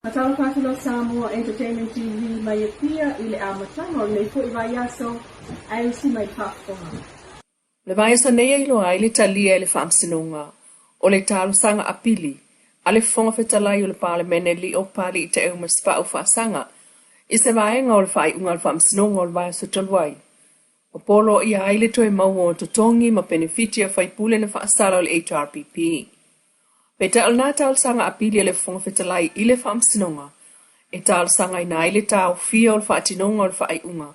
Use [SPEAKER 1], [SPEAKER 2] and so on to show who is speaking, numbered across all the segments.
[SPEAKER 1] Faatalofa atu la Samoa Entertainment TV mai Apia i le amataga o lenei foi vaiaso ae usi mai le faafofoga.
[SPEAKER 2] O le vaiaso nei e iloa ai le talia e le Faamasinoga o le talosaga apili a le Fofoga Fetalai o le Palemene Lio Papalii Teeumasefau Faasaga i se vaega o le faaiuga a le Faamasinoga o le vaiaso talu ai. Ua poloaia ai le toe maua o totogi ma penefiti a faipule na faasala o le HRPP. Peitai o lena talosaga apili a le Fofoga Fetalai i le Faamasinoga e talosagaina ai le taofia o le faatinoga o le faaiuga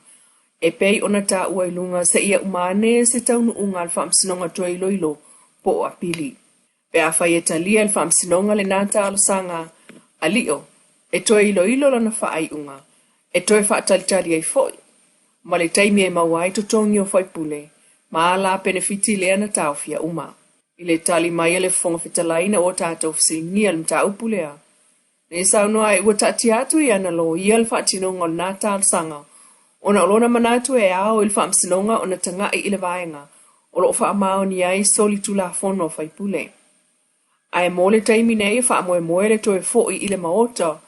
[SPEAKER 2] e pei ona taua i luga seia uma ane se taunuuga a le Faamasinoga toe iloilo po o apili. Pe afai e talia e le Faamasinoga lena talosaga a Lio e toe iloilo lana faaiuga, e toe faatalitali ai foi ma le taimi e maua ai totogi o faipule ma ala penefiti lea na taofia uma. I le tali mai a le Fofoga Fetalai ina ua tatou fesiligia le mataupu lea, na ia saunoa ai ua taatia atu i ana loia le faatinoga o lena talosaga ona o lona manatu e ao i le Faamasinoga ona taga'i i le vaega o lo o faamaonia ai solitulafono a faipule. Ae mo le taimi nei e faamoemoe le toe fo'i i le Maota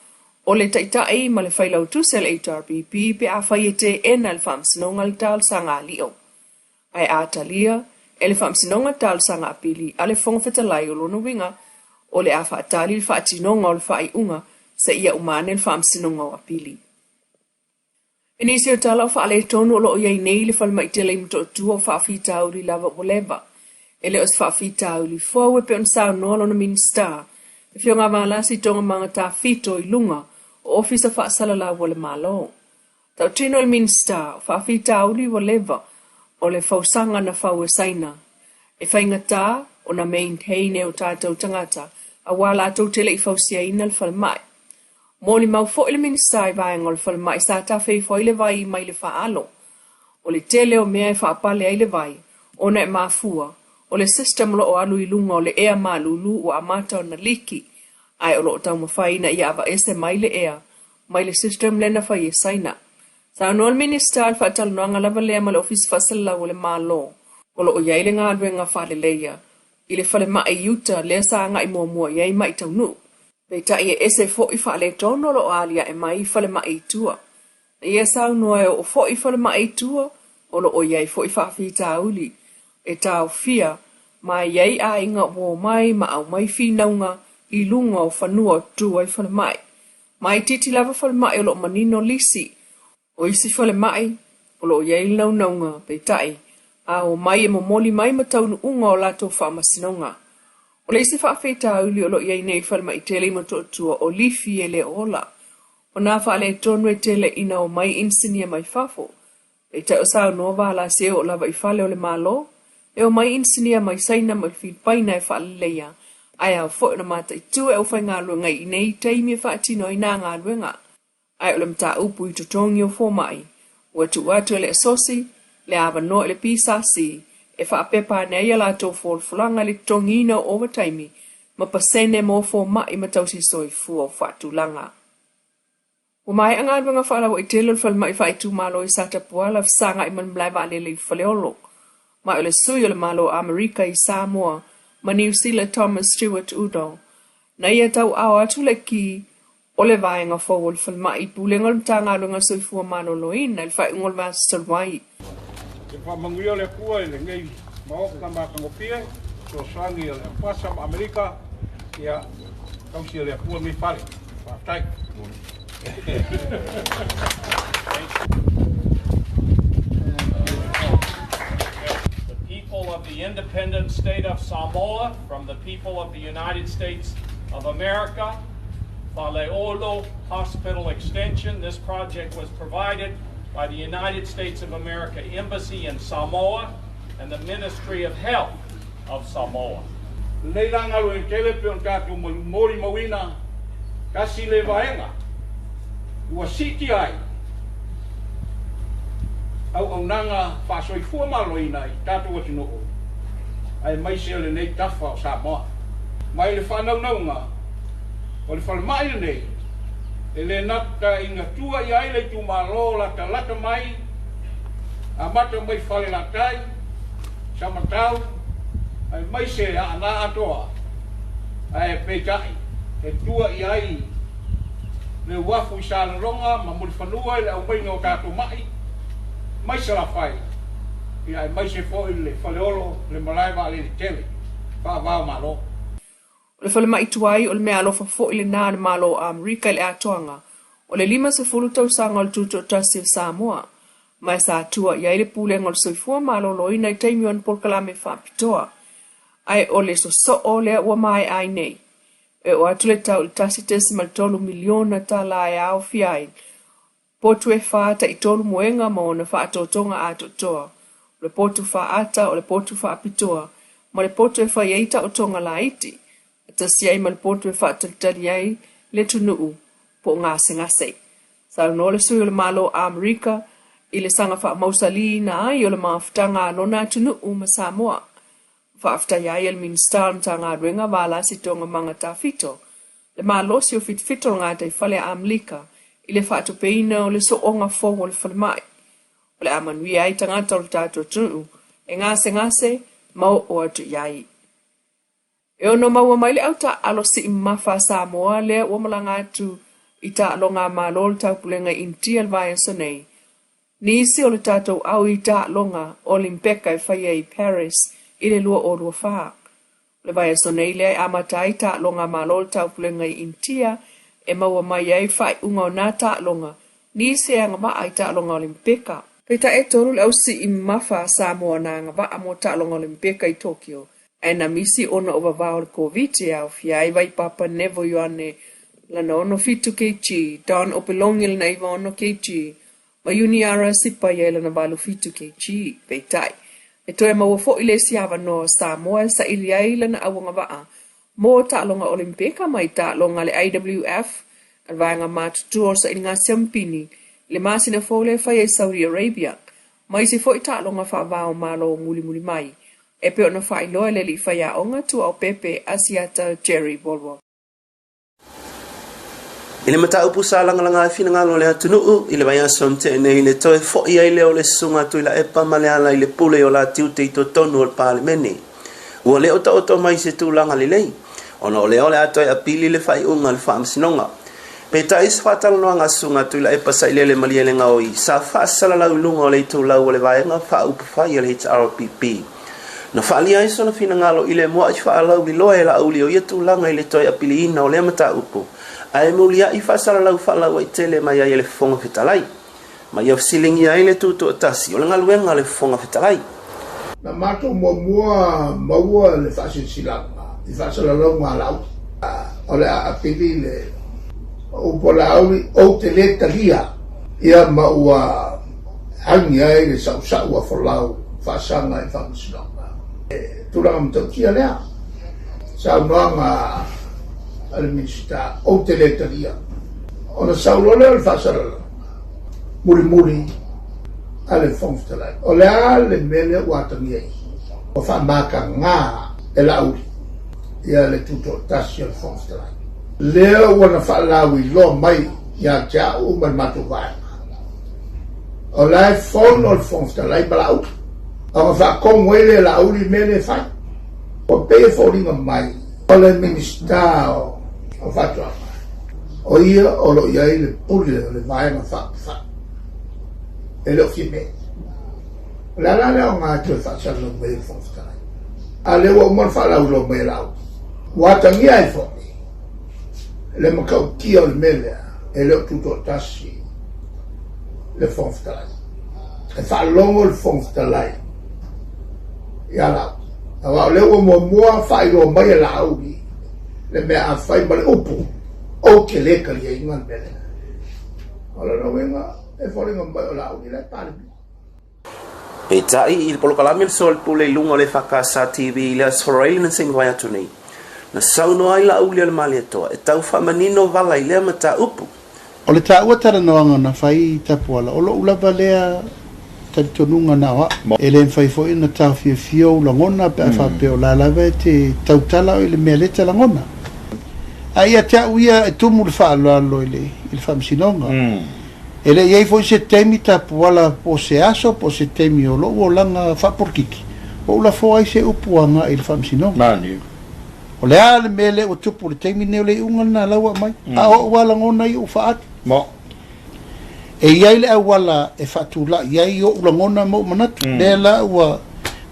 [SPEAKER 2] o le Taitai ma le Failautusi a le HRPP pe afai e teena e le Faamasinoga le talosaga a Lio. Ae a talia e le Faamasinoga le talosaga apili a le Fofoga Fetalai o lona uiga o le a faatali le faatinoga o le faaiuga seia uma ane le Faamasinoga o Apili. I nisi o tala o faaletonu o lo o i ai nei i le falemai tele i Motootua o faafitauli lava ua leva. E le o se faafitauli fou e pei ona saunoa lona Minisita, le Afioga a Valasi Toogamaga Tafito i luga o Ofisa Faasalalau a le Malo. Tautino le Minisita, o faafitauli ua leva o le fausaga na fau e Saina. E faigata ona maintain e o tatou tagata aua latou te le i fausiaina le falemai. Molimau foi le Minisita i vaega o le falemai sa tafe ifo ai le vai mai le faaalo. O le tele o mea e faapale ai le vai ona e mafua o le system o lo o alu i luga o le ea malulu ua amata ona liki ae o lo o taumafai ina ia aveese mai le ea mai le system lea na fai e Saina. Saunoa le Minisita i le faatalanoaga lava lea ma le Ofisa Faasalalau o le Malo o lo o i ai le galuega faaleleia i le falemai i uta lea sa agai muamua i ai mai taunuu. Peitai e ese foi faaletonu o lo o aliae mai i falemai i tua. Na ia saunoa e oo foi i falemai i tua o lo o i ai foi faafitauli e taofia ma e i ai aiga ua omai ma aumai finauga i luga o fanua o tu ai falemai. Ma itiiti lava falemai o lo o manino lisi. O isi falemai o lo o i ai le naunauga, peitai, a omai e momoli mai ma taunuuga o latou faamasinoga. O le isi faafitauli o lo o i ai nei i le falemai tele i Motootua o lifi e le o ola. O nā faaletonu e tele ina omai inisinia mai fafo. Peitai o saunoa Valasi e oo lava i fale o le Malo, e omai inisinia mai Saina ma Filipaina e faaleleia, ae ao foi ona mataitu e aufaigaluega i nei taimi e faatino ai nā galuega. Ae o le mataupu i totogi o fomai, ua tuu atu e le Asosi le avanoa i le PSC e faapepa ane ai a latou folafolaga i le totogiina o ovataimi ma pasene mo fomai ma tausisoifua o faatulaga. Ua maea galuega faalauaitele o le falemai faaitumalo i Satapuala fesagai ma le malae vaalele i Faleolo. Ma o le sui o le Malo o Amerika i Samoa ma Niu Sila Thomas Stewart Udall, na ia tauaao atu le ki o le vaega fou o le falemai i Pulega o le Matagaluega o le Soifua Maloloina i le faaiuga o le vaiaso talu ai.
[SPEAKER 3] Ia faamanuia le Atua i lenei Maota matagofie, fesoasoani a le Ampasa ma Amerika, ia tausi e le Atua lenei fale. Faafetai.
[SPEAKER 4] The people of the independent state of Samoa, from the people of the United States of America, Faleolo Hospital Extension. This project was provided by the United States of America Embassy in Samoa and the Ministry of Health of Samoa.
[SPEAKER 3] Lenei la galuega tele pei ona tatou molimauina, tasi le vaega ua siitia ai auaunaga faasoifua maloloina i tatou atunuu aemaise o lenei tafa o Samoa. Mai le faanaunauga o le falemai lenei, e le nata ina tua i ai le itumalo latalata mai, amata mai Falelatai, Samatau, aemaise Aana atoa, ae peitai e tua i ai le uafu i Salelologa ma Mulifanua i le aumaiga o tatou ma'i mai Salafai, ia aemaise foi le Faleolo, le malae vaalele tele faava-o-Malo.
[SPEAKER 2] O le falemai tuai o le meaalofa foi lena a le Malo o Amerika i le atoaga o le 50 tausaga o le Tutoatasi o Samoa, ma e sa tua i ai le Pulega o le Soifua Maloloina i taimi o ana polokalame faapitoa. Ae o le sosoo lea ua maea ai nei. E oo atu le tau i le $1.3 miliona tala e aofia ai potu e fa tai-tolu moega ma ona faatotoga atoatoa, o le potu faata, o le potu faapitoa, ma le potu e fai ai taotoga laiti, faatasi ai ma le potu e faatalitali ai le atunuu po o gasegase. Saunoa le sui o le Malo o Amerika i le saga faamausaliina ai o le mafutaga a lona atunuu ma Samoa. Faafetaia ai e le Minisita o le Matagaluega Valasi Toogamaga Tafito le malosi o fitofito o le gataifale a Amerika i le faatupeina o le sooga fou o le falemai o le a manuia ai tagata o le tatou atunuu e gasegase ma oo atu i ai. E ono maua mai le au taaalo sii mamafa a Samoa lea ua malaga atu i taaloga a Malo o le Taupulega i Initia i le vaiaso nei. Nisi o le tatou au i taaloga Olimpeka e faia i Paris i le 2024. O le vaiaso nei lea e amata ai taaloga a Malo o le Taupulega i Initia e maua mai ai faaiuga o na taaloga nisi e agavaa i taaloga Olimpeka. Peitai e tolu le ausii mamafa a Samoa na agavaa mo taaloga Olimpeka i Tokyo ae na misi ona o vavao o le Koviti e aofia ai Vaipapa Nevo Ioane lana 67 kg, Don Opeloge lana 96 kg, ma Iuniara Sipaia i lana 87 kg. Peitai, e toe maua foi le isi avanoa o Samoa e saili ai lana auagavaa mo taaloga Olimpeka mai taaloga a le IWF a le Vaega Matutua o le Sailiga Siamupini i le masina fou lea e faia i Saudi Arabia ma isi foi taaloga faava o Malo mulimuli mai e pei ona faailoa e le alii faiaoga Tuaopepe Asiata Jerry Wolworth.
[SPEAKER 5] I le mataupu sa lagalaga ai finagalo o le atunuu i le vaiaso na tea nei i le toe foi ai lea o le Susuga Tuilaepa ma Leala i le pule o la tiute i totonu o le Palemene. Ua le o taoto mai i se tulaga lelei, ona o lea o le a toe apili le faaiuga a le Faamasinoga. Peitai i se faatalanoaga a Susuga Tuilaepa Sailele Malielegaoi sa faasalalau i luga o le itulau o le Vaega Faaupufai a le HRPP, Na faaalia ai sona finagalo i le mua'i faalauiloa e Laauli o ia tulaga i le toe apiliina o lea mataupu, ae mulia'i faasalalau faalauaitele mai ai e le Fofoga Fetalai. Ma ia fesiligia ai le tutoatasi o le galuega a le Fofoga Fetalai.
[SPEAKER 6] Na matou muamua maua le faasilasilaga i faasalalauga a Laauli, o le a apili le upu a Laauli, Ou te lē talia ia ma ua agi ai le sausau a folau faasaga i faamasinoga. E tulaga matautia lea saunoaga a le Minisita, ou te le talia. Ona sau loa lea o le faasalalauga mulimuli a le Fofoga Fetalai, o le a le mea lea ua atagia ai? Ua faamataga e Laauli ia le tutoatasi o le Fofoga Fetalai. Lea ua na faalauiloa mai ia te au ma le matou vaega. O la e fono le Fofoga Fetalai ma Laauli. Ona faatonu ai lea e Laauli i mea lea e fai. Ua pei e foliga mai o le Minisita o Faatoaga, o ia o lo o i ai le pule o le Vaega Faaupufai. E le o Fiamē. O le a la le aoga e toe faasalalau mai ai le Fofoga Fetalai? A lea ua uma ona faalauiloa mai e Laauli. Ua atagia ai foi le matautia o le mea lea e le o tutoatasi le Fofoga Fetalai. E faalogo le Fofoga Fetalai ia Laauli. Aua o lea ua muamua faailoa mai e Laauli le mea a fai ma le upu, ou te le taliaina le mea lea. O lona uiga, e foliga mai o Laauli la e Palemia.
[SPEAKER 5] Peitai, i le polokalame o le Soalepule i luga o le FKS TV i le Aso Faraile na se i mavae atu nei, na saunoa ai Laauli o le Malietoa e tau faamanino vala i lea mataupu.
[SPEAKER 7] O le taua talanoaga na fai i Tapuala, o lou lava lea talitonuga na o a'u. E le mafai foi ona taofiofia ou lagona pe a faapea o la lava e te tautala oe i le mea lea e te lagona. A ia te a'u ia e tumu le faaaloalo i le Faamasinoga. E le i i ai foi se taimi Tapuala po o se aso po o se taimi o lou olaga faapolokiki ua ou lafoa ai se upu agai i le Faamasinoga. O le a le mea lea ua tupu i le taimi lenei o le iuga lena la ua aumai, a o ou lava lagona ia ua faaali. E i ai le auala e faatulai ai ou lagona ma ou manatu. Lea la ua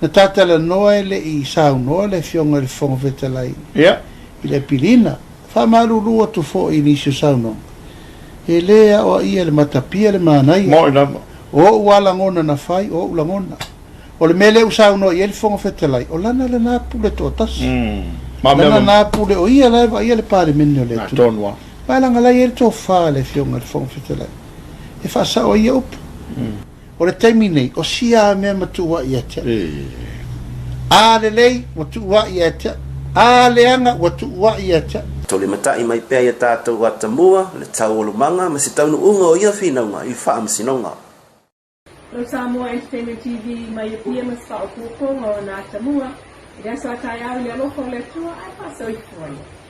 [SPEAKER 7] na ta talanoa e le i saunoa le Afioga i le Fofoga Fetalai i le apiliina. Faamalulu atu foi i nisi o saunoaga, e le aoaia le matapia le manaia. O ou lava lagona na fai, o ou lagona. O le mea lea ua saunoa i ai le Fofoga Fetalai, o lana lena pule toatasi. Lana lena pule, o ia la e vaaia le Palemene o le atunuu. Ma e leaga la e i ai le tofa a le Afioga i le Fofoga Fetalai e faasao ai ia upu. O le taimi nei, o sia a mea matuai ia te au. A lelei, ua tuuai ia te au. A leaga, ua tuuai ia te au.
[SPEAKER 5] Tolimatai mai pea ia tatou atamua, le taualumaga ma se taunuuga o ia finauga i Faamasinoga.
[SPEAKER 1] Lau Samoa Entertainment TV mai Apia ma se faaopoopoga o na atamua i le aso a taeao i le alofa o le Atua ae faasoifua ia.